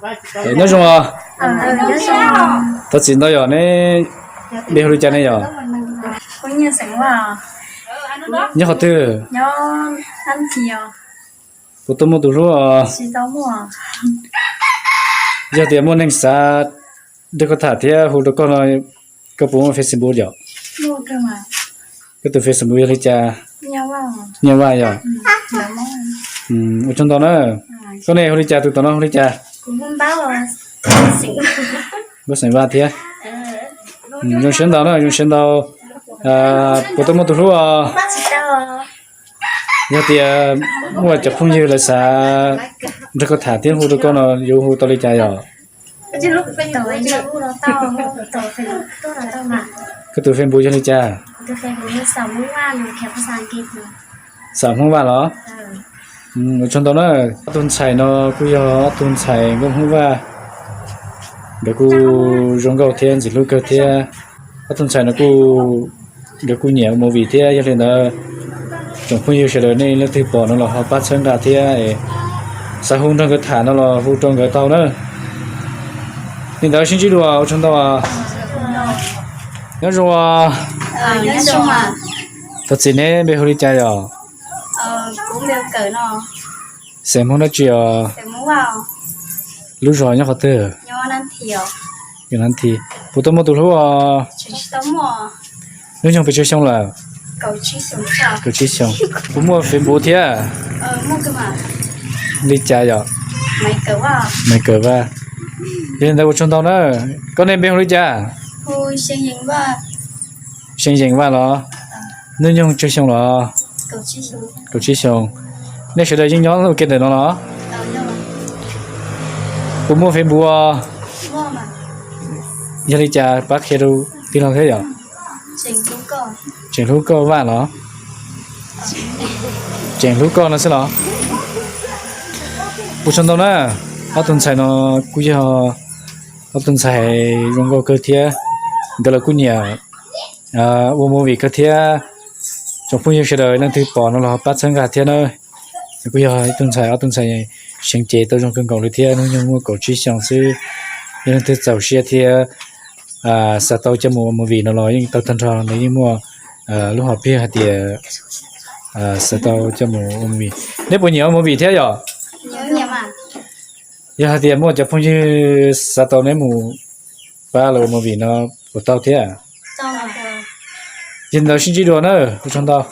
Nyob zoo os. Thov txim ntau yom, neb npe hu li cas ne yom? Nyob qhov twg? Puas tau muaj tus hlub os? Yog tias muaj neeg xav nrog koj tham thiab hu rau koj no, koj puas muaj Facebook yom? Koj tus Facebook yog li cas? Nyiaj Vaj yom? Ua tsaug ntau na. Koj ne hu li cas, tus tom no hu li cas? Npab Xeem Vaj thiab. Zoo siab ntau na, zoo siab ntau. Puas tau muaj tus hlub os? Yog tias muaj cov phooj ywg lawv xav nrog koj tham thiab hu rau koj no yuav hu tau li cas yom? Koj tus Facebook yog li cas? Xam Hmoob Vaj los? Ua tsaug ntau na. Ob tug ntxhais no kuj yog ob tug ntxhais nkauj Hmoob Vaj, nkawd kuj zoo nkauj thiab ntxim hlub kawg thiab. Ob tug ntxhais no kuj, nkawd kuj nyiam movie thiab, yog li ntawd tsoom phooj ywg sawv daws nej leej twg pom no los ho pab txhawb nqa thiab, xav hu nrog nkawd tham no los hu rau nkawd tau na. Li ntawd sib ntsib dua, ua tsaug ntau. Nyob zoo. Thov txim, neb npe hu li cas yom? Xeem Hmoob dab tsi os? Lub zos nyob qhov twg? Puas tau muaj tus hlub os? Hnub nyoog pes tsawg xyoo lawm? Kaum tsib xyoo. Puas muaj Facebook thiab? Li cas yom? Maiv Kawm Vaj. Yog li ntawd ua tsaug ntau na. Koj ne npe hu li cas? Xeem Yeem Vaj los? Hnub nyoog tsawg xyoo los? Kaum tsib xyoo. Nej sawv daws yeej nyob ua ke ntawm no los? Puas muaj Facebook os? Yog li cas pab qhia rau tij laug thiab yom? Tseem Hlub Koj Vaj los? Tseem Hlub Koj no xwb los? Ua tsaug ntau na. Ob tug ntxhais no kuj yog ob tug ntxhais zoo nkauj kawg thiab, nkawd los kuj nyiam ua movie kawg thiab. Tsoom phooj ywg sawv daws leej twg pom no los pab txhawb nqa thiab na. Nws kuj yog ib tug ntxhais, ob tug ntxhais seev cev tau zoo kawg nkaus li thiab, hnub nyoog muaj kaum tsib xyoo xwb. Yog leej twg txaus siab thiab xav tau coj mus ua movie no los yeej tau tag nrho, nws yeej muaj lub hom phiaj hais tias xav tau coj mus ua movie. Neb puas nyiam ua movie thiab yom? Yog hais tias muaj cov phooj ywg xav tau neb mus pab lawv ua movie no puas tau thiab? Yog li ntawd sib ntsib dua na, ua tsaug ntau.